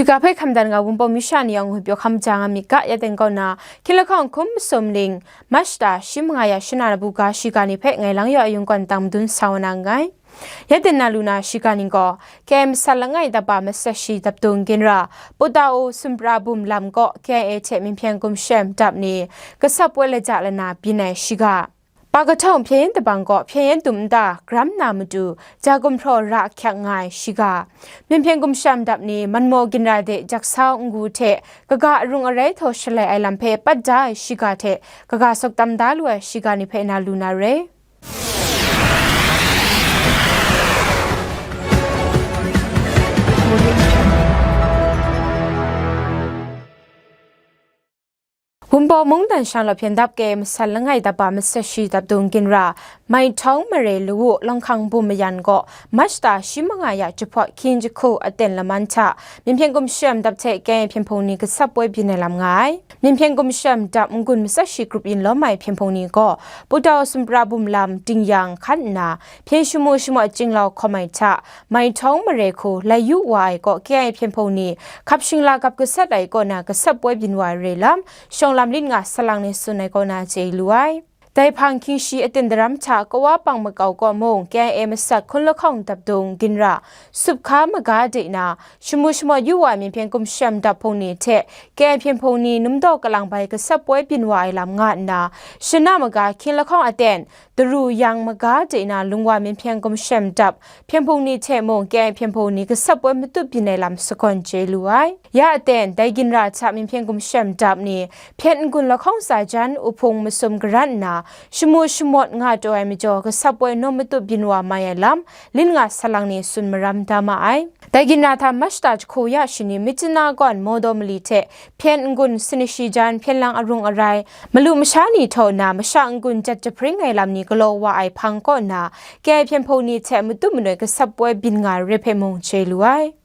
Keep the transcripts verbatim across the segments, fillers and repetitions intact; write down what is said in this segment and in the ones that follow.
Ga hpe hkam dan ga Wunpawng masha ni yawng ngwi pyaw hkam ja nga myit ga, ya ten kaw na, hkying lahkawng hkum masum ning, March ta shi manga ya shana labu ga shiga ni hpe ngai lang yaw ayung kawn tang madun sa wa na nngai. Ya ten na lu na shiga ning gaw, K I A masat langai dapa masat shi dapdung ginra, Putau Sumpra bum lam kaw K I A hte Myinhpyen Gumshem dap ni kasap poi laja lana byin ai shiga. Pakatawng Hpyen Yen Dabang kaw Hpyen Yen dum nta gram na matu, ja gumhpraw ra ahkyak nga ai shiga. Myinhpyen Gumshem dap ni Manmaw ginra de Jaksau Ngu hte kaga arung arai htaw shalai ai lam hpe pat da ai shiga hte kaga sawk tam da lu ai shiga ni hpe na lu na re. Wunpawng mungdan shanglawt hpyen dap K I A masat langai dapa masat shi dapdung ginra, Maitawng Mare Lawu Lawng Hkang Bum Mayan gaw March ta shi manga ya jahpawt hkying jahku aten laman hta Myinhpyen Gumshem dap hte K I A hpyen hpung ni kasap poi byin ai lam nga ai. Myinhpyen Gumshem dap n-gun masat shi grup yin lawm ai hpyen hpung ni gaw Putau Sumpra bum lam Dingyang hkan nna, Hpyen Shamu Shamawt Chyinglau hkawm ai hta, Maitawng Mare hku lai yu wa ai kaw K I A hpyen hpung ni hkap shingla gap gasat ai kaw na kasap poi byin wa ai re lam, shawng lam lit nga salang ni tsun ai kaw na chye lu ai. Dai hpang hkying shi aten daram hta kawa pang makau kaw mung K I A masat hkun lahkawng dapdung ginra, sup hka maga de na, shamu shamawt yu wa ai Myinhpyen Gumshem dap hpung ni hte K I A hpyen hpung ni numdaw kalang bai kasap poi byin wa ai lam nga nna, shana maga hkying lahkawng aten, daru yang maga de na lungwa Myinhpyen Gumshem dap hpyen hpung ni hte mung K I A hpyen hpung ni kasap poi matut byin ai lam sagawn chye lu ai. Ya aten, dai ginra hta Myinhpyen Gumshem dap ni hpyen n-gun lahkawng tsa jan uhpung masum garan nna, shamu shamawt nga taw ai majaw kasap poi naw matut byin wa mai ai lam, lit nga salang ni tsun maram da ma ai. Dai ginra hta March ta jahku ya shani Myitkyina gawn Mawdaw mali hte hpyen n-gun sini shi jan hpyen lang arung arai, malu masha ni htaw na masha n-gun jat jahpring ai lam ni galaw wa ai hpang kaw na, K I A hpyen hpung ni hte matut manoi kasap poi byin nga ai re hpe mung chye lu ai.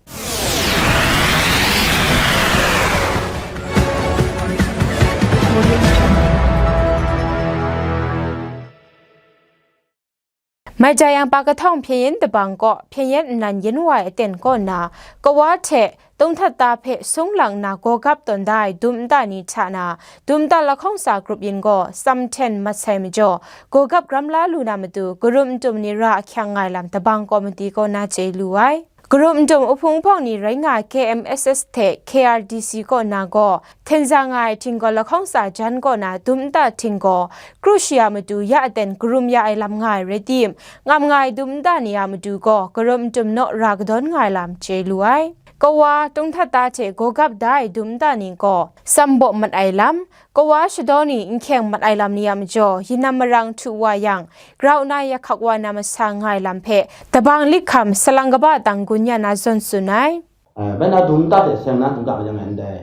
Mai jayang Pakatawng Hpyen Yen Dabang kaw Hpyen Yen nnan yen wa ai aten kaw na, kawa hte Tunghtata hpe sung lang nna gawgap tawn da ai dum nta ni hta na, dum nta lahkawng tsa grup yin gaw tsam hten mat sai majaw, gawgap gram la lu na matu, karum n-tum ni ra ahkyang nga ai lam Dabang Komiti kaw na chye lu ai. Karum n-tum uhpung uhpawng ni rai nga ai K M S S hte K R D C kaw na gaw, hten za nga ai htinggaw lahkawng tsa jan kaw na dum nta htinggaw, kru shi a matu ya aten karum ya ai lam nga ai rai tim, ngam nga ai dum nta ni a matu gaw, karum n-tum naw ra kadawn nga ai lam chye lu ai. Kawa, Tunghtata hte gawgap da ai dum nta ni gaw, tsam baw mat ai lam, kawa shadaw ni n hkyeng mat ai lam ni a majaw, yinam marang htu wa yang, grau na ya hkak wa na masa nga ai lam hpe, Dabang Lit Hkam salang kaba tang gun ya na zawn tsun ai. Eh, bai na dum nta hte seng na dum nta majaw ndai,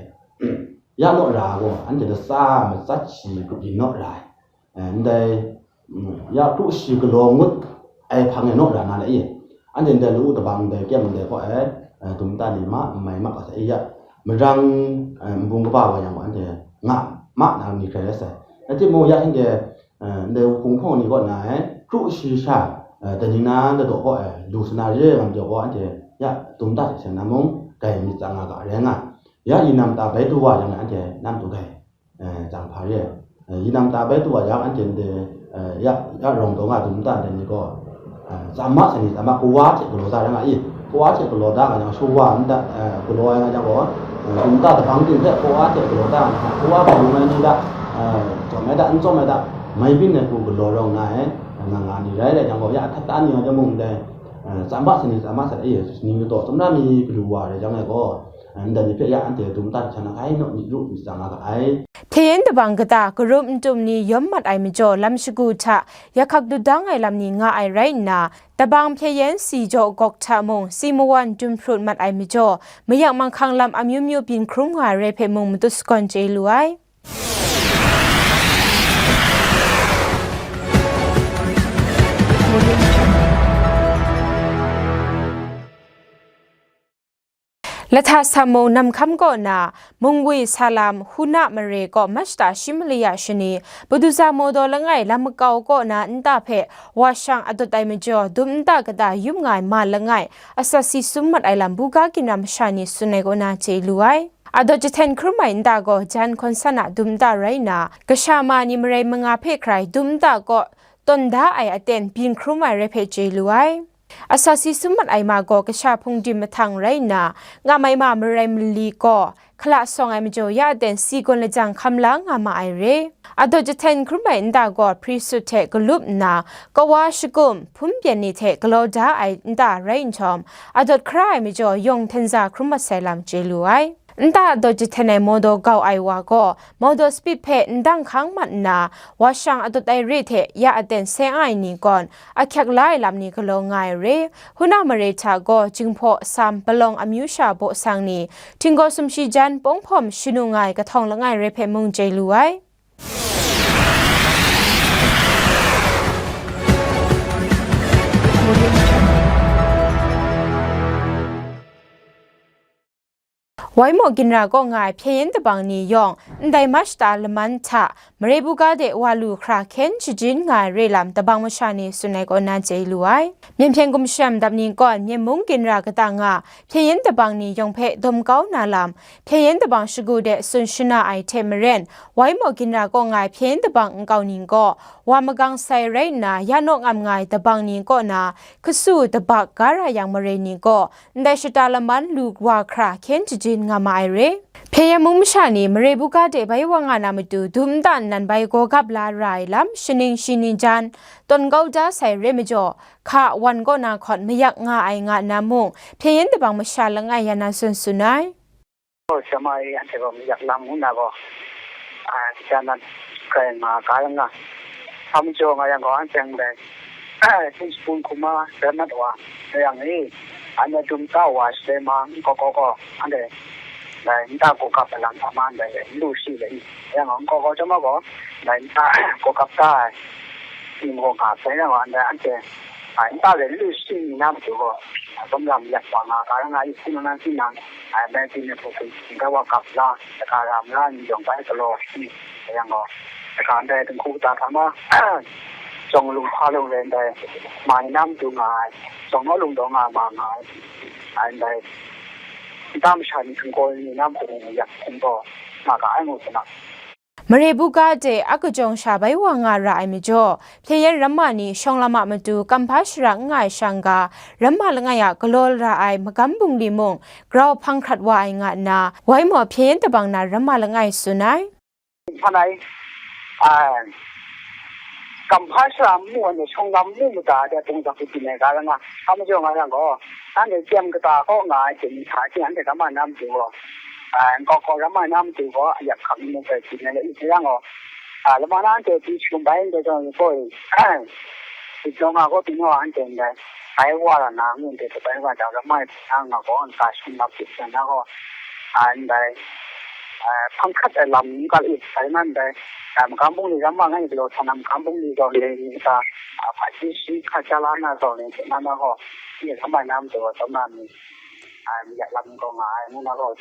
ya naw ra gaw, anhte latsa matsat shi grup yin naw ra ai. Eh, ndai, mm, ya kru shi galaw ngut ai hpang e naw ra na le i, anhte ndai lawu Dabang ndai kyem ndai hpaw e, eh, dum nta ni ma, n mai ma ga sa i ya, marang, eh, nbung kaba wa yang gaw, anhte nga ma na ni hkrai rai sai. Rai timung, ya shanhte, eh, ndai hpung hpawng ni kaw na e, kru shi sha, eh, dai ning na ladaw kaw e, lu sa na re ai nga majaw gaw, anhte ya dum nta hte seng na mung, gai myit tsang nga ga rai nga. Ya yinam ta bai du wa yang, anhte nam tu gai. Eh, chyang hpa re ai. Eh, yinam ta bai du wa yang, anhte ndai, eh, ya, ya rawng daw nga dum nta ndai ni gaw, eh, tsam ma sai ni, tsam ma, kawa hte galaw da rai nga i, kawa hte galaw da nga yang, shawa nta, eh, galaw ai nga yang gaw, eh, dum nta Dabang ting hte kawa hte galaw da nga, kawa hpa lung ai ni da, eh, tsawm ai da, n tsawm ai da, mai byin ai hku galaw rawng na ai, eh, nga nga ni rai rai yang gaw, ya ahtat ta ni nga jang mung ndai, eh, tsam ma sai ni, tsam ma sai, eh, ning ladaw tsawmra mi galu wa rai jang ai gaw, eh, ndai ni hpe ya anhte dum nta hte seng na hkai naw myit ru myit tsang nga ga ai. Hpyen Yen Dabang kata karum n-tum ni yawm mat ai majaw, lam shagu hta ya hkak dut da ai lam ni nga ai rai nna, Dabang Hpyen Yen si jaw gawk hta mung, si mawan dum hprut mat ai majaw, mayak manghkang lam amyu myu byin hkrum nga ai rai hpe mung matut sagawn chye lu ai. Lahta Samung Namhkam kaw na, Mungwi Salam Huna mare kaw Mashta shi mali ya shani, Baduza Mawdaw langai lam makau kaw na nta hpe wa shang adut ai majaw, dum nta kata yum nga ai ma langai, asak si sum mat ai lam buga ginra masha ni tsun ai kaw na chye lu ai. Adut jahten hkrum ai nta gaw jan hkawn san a dum nta rai nna, kasha ma ni marai manga hpe hkrai dum nta kaw tawn da ai aten byin hkrum ai rai hpe chye lu ai. Asak si sum mat ai ma gaw kasha hpung dim mahtang rai nna, ngam ai ma marai mali gaw hkala sawng ai majaw ya aten si gawn lajang hkam la nga ma ai re. Adut jahten hkrum ai nta gaw hpri sut hte galup nna, kawa shagum hpun byen ni hte galaw da ai nta rai nhtawm, adut hkra ai majaw yawng hten za hkrum mat sai lam chye lu ai. Nta adut jahten ai mawdaw gau ai wa gaw, mawdaw sapit hpe ndang hkang mat nna, wa shang adut ai re hte ya aten seng ai ni gawn, ahkyak la ai lam ni galaw nga ai re. Huna mare hta gaw, Jinghpaw, Sam, Palawng amyu sha baw sang ni, htinggaw sumshi jan pawng hpawm shanu nga ai kahtawng langai rai hpe mung chye lu ai. Waimaw ginra kaw nga ai hpyen yin dabang ni yawng, ndai Mashta laman hta, mare buga de wa lu hkra hkyen shajin nga ai re lam dabang masha ni tsun ai kaw na chye lu ai. Myen hpyen gumshem dap ni gawn, Myen mung ginra kata nga, hpyen yin dabang ni yawng hpe dawm kau na lam, hpyen yin dabang shagu de tsun shana ai hte maren, Waimaw ginra kaw nga ai hpyen yin dabang nkau ni gaw, wa magang sai rai nna, ya naw ngam nga ai dabang ni kaw na, kasu dabak ga ra yang mare ni gaw, ndai shata laman lu wa hkra hkyen shajin nga ma ai re. Hpyen yin mung masha ni mare buga de bai wa nga na matu dum nta nnan bai gaw gap la ra ai lam, shaning shi ni jan, tawn kau da sai re majaw, hka wan kaw na hkawt mayak nga ai nga nna mung, hpyen yin dabang masha langai ya na tsun tsun ai. Sha ma e, anhte gaw mayak lam ngu na gaw, a, ja na kai nga ga yang nga, hpa majaw nga yang gaw, anhte ndai, hpun hpun hkuma rai mat wa, rai yang e, anhte dum ta wa shaloi ma, nkau kau gaw, anhte ndai nta gaw gap ai lam hta ma ndai n lu shi le i, yang gaw nkau kau chyawm ma gaw, ndai nta gaw gap ta ai, ning gaw nga sai yang gaw, anhte, anhte, a, nta le n lu shi ni na matu gaw, a, gumram yak wa nga ga yang nga i, hpun nang tinang, a, ndai tinang hpung hpung, ndai wa gap la, daga ra mara ni yawng bai galaw shi, yang gaw, daga ndai dinghku kata hta ma, jawng lung hpa lung rai ndai, ma ni na matu nga ai, jawng naw lung daw nga ma nga ai, a, ndai, nta masha ni hkunggaw ni na matu yak hkunggaw nga ga ai ngu sa na. Mare buga de a kajawng sha bai wa nga ra ai majaw, hpyen yin ramma ni shawng lam a matu kam hpa shara n nga ai shang ga, ramma langai a galaw ra ai magam bungli mung grau hpang hkrat wa ai nga nna, Waimaw hpyen yin dabang na ramma langai tsun ai. Hpa nai, a, kam hpa shara n mu ai ni, shawng lam n mu mada ai hpung hkrat hte byin ai ga ra nga, hpa majaw nga yang gaw, anhte kyem kata kaw nga ai hte mung hta hte anhte kam ai na matu gaw, a, nkau kau ram ai na matu gaw, ayak hkak n mu ai byin ai le, i hte yang gaw, a, lama na anhte pyi shagun bai ndai jawng gaw, i, i jawng nga gaw, pyi naw anhte ndai, bai wa ra na ngu ndai, bai wa jang, ram ai hpang nga gaw, nta shung lap hte na gaw, a, ndai, a, hpang hkrat ai lam n ga le, bai man ndai, a, magam bungli ram ma ngai galaw sa na, magam bungli gaw le, ni ta, a, hpaji shi hka ja la na gaw le, na na gaw, i ram ai na matu gaw, tam na mi, a, mi ya lam gaw nga ai, ngu na gaw,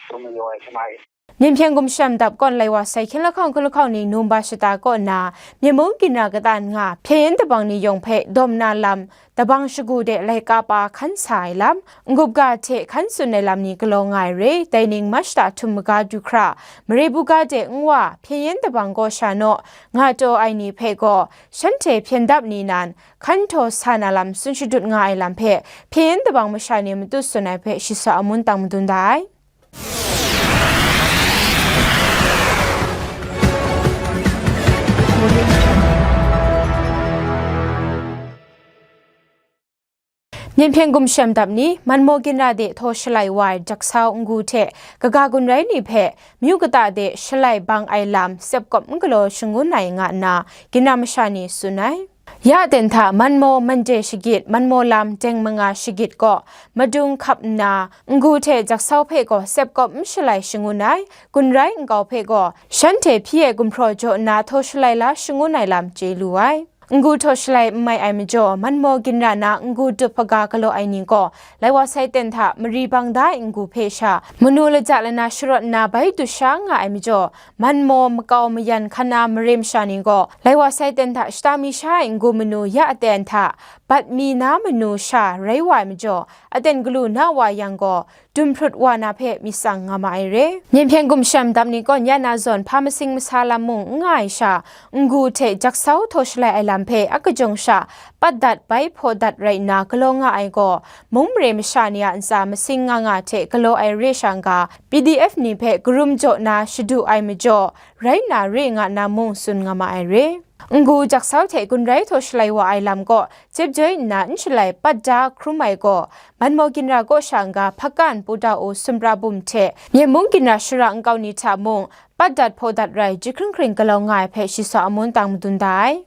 dum mayaw ai, hte ma e. Myen hpyen gumshem dap kawn lai wa sai hkyen lahkawng hkun lahkawng ning Numba shata kaw na, Myen mung ginra kata nga, hpyen yin dabang ni yawng hpe dawm na lam, dabang shagu de laika pa hkan sa ai lam, n-gup ga hte hkan tsun ai lam ni galaw nga ai re. Dai ning Mach ta htum maga du hkra, mare buga de n wa, hpyen yin dabang kaw sha naw, nga taw ai ni hpe gaw, shanhte hpyen dap ni nan, hkan htaw sa na lam tsun shadut nga ai lam hpe, hpyen yin dabang masha ni matut tsun ai hpe, shi sa a mun tang madun da ai. Myen hpyen gumshem dap ni, Manmaw ginra de htaw shalai wa ai jaksau n-gu hte kaga gun rai ni hpe, myu kata de shalai bang ai lam, sep kawp n galaw shangun ai nga nna, ginra masha ni tsun ai. Ya ten hta Manmaw, Mande shagit, Manmaw lam, Deng manga shagit kaw, madung hkap nna, n-gu hte jaksau hpe gaw sep kawp n shalai shangun ai, gun rai nkau hpe gaw, shanhte hpyi ai gumhpraw jaw nna htaw shalai la shangun ai lam chye lu ai. N-gu htaw shalai n mai ai majaw, Manmaw ginra na n-gu dup hpaga galaw ai ni gaw, Laiwa Saiten hta mari bang da ai n-gu hpe sha, manu laja lana sharawt nna bai dut sha nga ai majaw, Manmaw makau mayan hkan na mare masha ni gaw, Laiwa Saiten hta shata mi sha ai n-gu manu ya aten hta, bat mi na manu sha rai wa ai majaw, aten galu na wa yang gaw, dum hprut wa na hpe myit tsang nga ma ai re. Myen hpyen gumshem dam ni kaw ya na zawn hpa masing masa lam mung n nga ai sha, n-gu hte jaksau htaw shalai ai lam hpe a kajawng sha, patdat bai hpaw dat rai nna galaw nga ai gaw, mung mare masha ni a ntsa masing nga nga hte galaw ai re sha nga, P D F ni hpe karum jaw na shadu ai majaw, rai nna re nga nna mung tsun nga ma ai re. N-gu jaksau hte gun rai htaw shalai wa ai lam gaw, jep joi nna n shalai pat da hkrum ai gaw, Manmaw ginra kaw sha n-ga Hpakan Pu Dau Sumra bum hte, Myen mung ginra shara nkau ni hta mung, patdat hpaw dat rai jahkring hkring galaw nga ai hpe shi sa amun tang madun da ai.